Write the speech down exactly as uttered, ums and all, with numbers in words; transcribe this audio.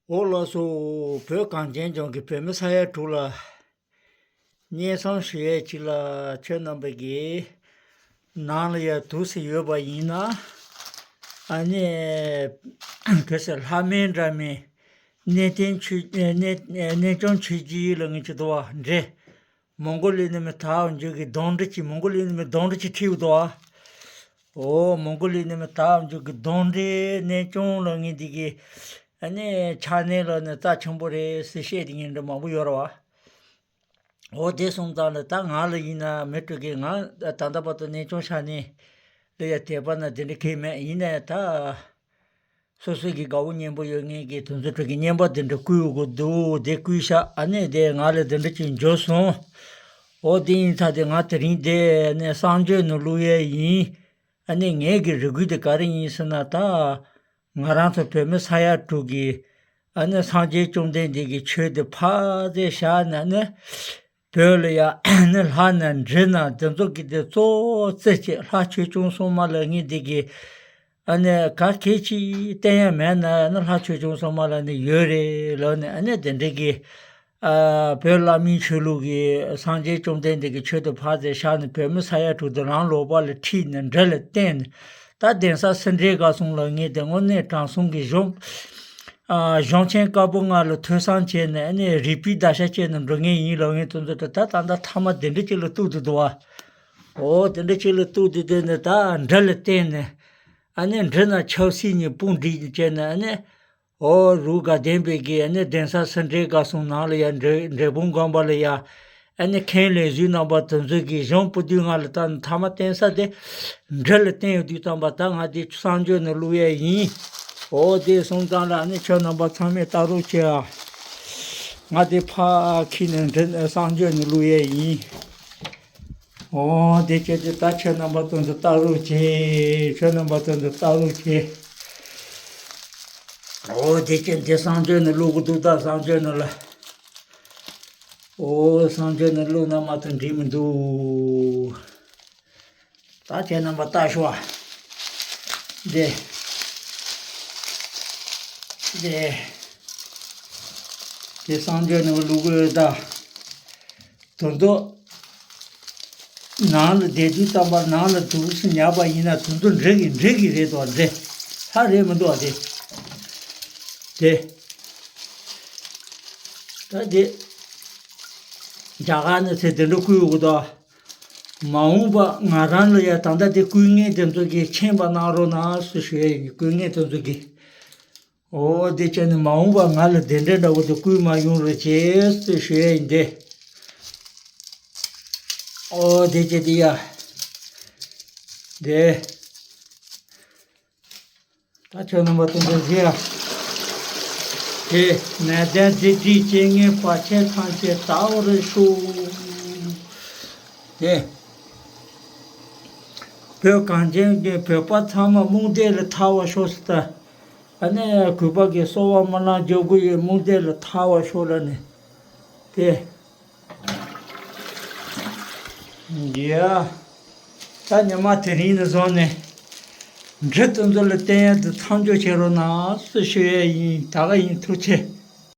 འོ་ལགས་སོ། བོད་གངས་ཅན་ལྗོངས་ཀྱི་བོད་མི་ས་ཡ་དྲུག་ལ་སྙན་སེང་ཞུ་ཡས་ཅིག་ལ། ཁྱོད་རྣམ་པ་གི་ནང་ལ་ཡ་འདུག་སེ་ཡོད་པ་ཡིན་ན། ཨ་ནི་ག་ཟེར། ལྷ་མིན་འདྲ་མིན་གནས་བརྟན་ཆོས་གནས་གནས་སྐྱོང་ཆོས་རྗེ་ལ་ངེས་ཀྱི་འདུག་བ་འདྲེ། མོང་གོ་ལི་ནས་མི་དར་བ་འཇུག་གི་གདོན་འདྲེ་གཅིག་མོང་གོ་ལི་ནས་མི་གདོན་འདྲེ་གཅིག་ཁྲིད་འདུག་ཨ། འོ་མོང་གོ་ལི་ནས་མི་དར་བ་འཇུག་གི་གདོན་འདྲེ་གནས་སྐྱོང་ལ་ངེས་འདི་གི། ཨ་ནི་ཕྱག་ནས་ལ་ནི་རྩ་ཆེན་པོ་རེད་ཟེར་བཤད་དེ་ངས་འདྲ་མང་པོ་ཡོད་ར་བ། འོ་དེ་སོང་ཙང་ལ་ད་ང་ལ་ཡིན་ན་མི་སྤྲོད་གི། ང་ད་ལྟ་བར་དུ་གནས་སྐྱོང་ཕྱག་ནས་ལ་ཡ་དད་པ་ན་དེ་འདྲ་གང་མེད། ཡིན་ནའི་ད། སོ་སོ་གི་དགའ་བོ་གཉེན་པོ་ཡོད་མཁན་གྱི་དེ་ཚོ་ཕྲུ་གུ་རྙིང་པ་དེ་འདྲ་བསྐུལ་དགོས་འདུག་དེ་བསྐུལ་ཤག་ཨ་ནི་དེ་ང་ལ་དེ་འདྲ་ཅིག་འབྱོར་སོང་། འོ་དེ་ཡིན་ཙང་དེ་ང་དེ་རིང་དེ་ནས་གསང་སྤྱོད་ནང་བླུག་ཡས་ཡིན། ཨ་ནི་ངའི་གི་རེ་སྐུལ་དེ་ག་རེ་ཡིན་ཟེར་ན། ད་ང་རང་ཚོ་བོད་མི་ས་ཡ་དྲུག་གི་ཨ་ནི་སངས་རྒྱས་བཅོམ་ལྡན་འདས་ཀྱི་ཆོས་དེ་ཕར་ཚུར་བཞག་ནས་ནི། བོད་ལ་ཡ་ནི་ལྷ་ན་འདྲེ་ན་དེ་ཚོ་གི་དེ་གཙོ་བོ་རྩེ་གཅིག་ལྷ་ཆོས་སྐྱོང་སྲུང་མ་ལ་ངེས་འདི་གི། ཨ་ནི་ག་གེ་ཅིག་བསྟན་ཡ་མེད་ན་ནི་ལྷ་ཆོས་སྐྱོང་སྲུང་མ་ལ་ནི་ཡོད་རེད་ལབ་ནས། ཨ་ནི་དེ་འདྲ་གི། ཨ་བོད་བླ་མའི་ཆོས་ལུགས་ཀྱི་སངས་རྒྱས་བཅོམ་ལྡན་འདས་ཀྱི་ཆོས་དེ་ཕར་ཚུར་བཞག་ནས་བོད་མི་ས་ཡ་དྲུག་དེ་རང་ལོག་པ་ལ་ཁྲིད་ནས་འདྲེ་ལ་བསྟེན་ནས། ད་གདན་ས་སེ་འབྲས་དགའ་གསུམ་ལ་ངེས་དེ་དངོས་གནས་དྲང་སྲོང་གི་གཞུང་། ཨ་གཞུང་ཆེན་བཀའ་པོད་ལྔ་ལ་ཐོས་བསམ་བྱས་ནས། ཨ་ནི་རིག་པའི་བརྡར་ཤ་བཅད་ནས་འགྲོ་མཁན་ཡིན་ལབ་མཁན་དེ་ཚོ་ད་ད་ད་ད་མཐའ་མ་དེ་འདྲ་ཅིག་ལ་གཏུག་ཏུ་འདུག་བ། འོ་དེ་འདྲ་ཅིག་ལ་གཏུག་ཏུ་བསྡད་ནས་ད་འདྲེ་ལ་བསྟེན་ནས། ཨ་ནི་འདྲེ་ན་ཆབ་སྲིད་གཉིས་དཔུང་སྒྲིག་བྱས་ནས། ཨ་ནི་འོ་རུ་དགའ་ལྡན་པའི་གི་ཨ་ནི་གདན་ས་སེ་འབྲས་དགའ་གསུམ་ནང་ལ་ཡ། འབྲས་འབྲས་སྤུངས་དགོན་པ་ལ་ཡ། ཨ་ནི་མཁན་ལས་བཟོའི་རྣམ་པ་དེ་ཚོ་གིས་གཞུང་པོ་ཏི་ང་ལ་ད་མཐའ་མ་བསྟན་ས་དེ་འདྲེ་ལ་བསྟན་ཡོད་དུས་ཙམ་པ། ད་ང་དེ་གསང་སྤྱོད་ནང་བླུག་ཡས་ཡིན། འོ་དེ་སོང་ཙང་ལ་ཨ་ནི་ཁྱོད་རྣམ་པ་ཚང་མས་ལྟ་རོགས་བྱེད་ཨ། ང་དེ་ཕར་འཁྱེར་ནས་འདྲེ་གསང་སྤྱོད་ནང་བླུག་ཡས་ཡིན། འོ་དེ་བྱས་ཏེ་ད་ཁྱོད་རྣམ་པ་དེ་ཚོ་ལྟ་རོགས་བྱེད། ཁྱོད་རྣམ་པ་དེ་ཚོ་ལྟ་རོགས་བྱེད། འོ་དེ་བྱས་ཏེ་གསང་སྤྱོད་ནང་བླུག་གི་འདུག་ད་གསང་སྤྱོད་ནང་ལ། འོ་གསང་སྤྱོད་ནང་བླུག་ན་མ་གཏོགས་འགྲིག་མི་འདུག་ད་ཁྱེད་རྣམ་པ་ལྟ་ཤོག་ཨ། འདི། འདི། དེ་གསང་སྤྱོད་ནང་བླུག་གི་ཡོད་ད། དོན་དུ། ནང་ལ་བསྡད་དུས་ཙམ་པར་ནང་ལ་འདུག་སེ་ཉར་བ་ཡིན་ན། དོན་དུ་འདྲེ་གི་འདྲེ་གི་རེད་དོ། འདྲེ་ཧ་རེད་མི་འདུག་ཨ། དེ། དེ། ད་དེ། རྒྱ་གར་ནས་ཚེ་དེ་འདྲ་བསྐུལ་ཡོང་གི་འདུག་མ་འོངས་པ་ང་རང་ལ་ཡ་ད་ལྟ་དེ་བསྐུལ་མཁན་དེ་ཚོ་གིས་མཁྱེན་པ་གནང་རོགས་གནང་ཟེར་ཞུ་ཡ་ཡིན། བསྐུལ་མཁན་དེ་ཚོ་གིས། འོ་དེ་བྱས་ནས་མ་འོངས་པ་ང་ལ་དེ་འདྲ་འདྲ་བོ་དེ་བསྐུལ་མ་ཡོང་རོགས་བྱེད་ཟེར་ཞུ་ཡ་ཡིན་ཏེ། འོ་དེ་བྱས་དེ་ཡ། དེ། ད་ཁྱོད་རྣམ་པ་དེ་འདྲ་བྱེད་ཡ། དེ། ནད་ལྡན་འདི་འདྲའི་རྐྱེན་ངན་བར་ཆད་ཐམས་ཅད་དག་པར་ཤོག་དེ། བོད་གངས་ཅན་གྱི་བོད་པ་ཚང་མ་རྨོངས་དད་ལས་ཐར་བར་ཤོག་ཟེར་ད། ཨ་ནི་གུས་པ་གིས་གསོལ་བ་སྨོན་ལམ་རྒྱག་གི་ཡོད། རྨོངས་དད་ལས་ཐར་བར་ཤོག་ལབ་ནས། དེ། ཡ། ད་ཉི་མ་དེ་རིང་ནས་བཟུང་ནས། འདྲེ་དེ་ཚོ་ལ་བསྟན་ཡ་དེ་མཚམས་འཇོག་བྱེད་རོགས་གནང་ཟེར་ཞུ་ཡ་ཡིན། ད་ག་ཡིན། ཐུགས་རྗེ་ཆེ།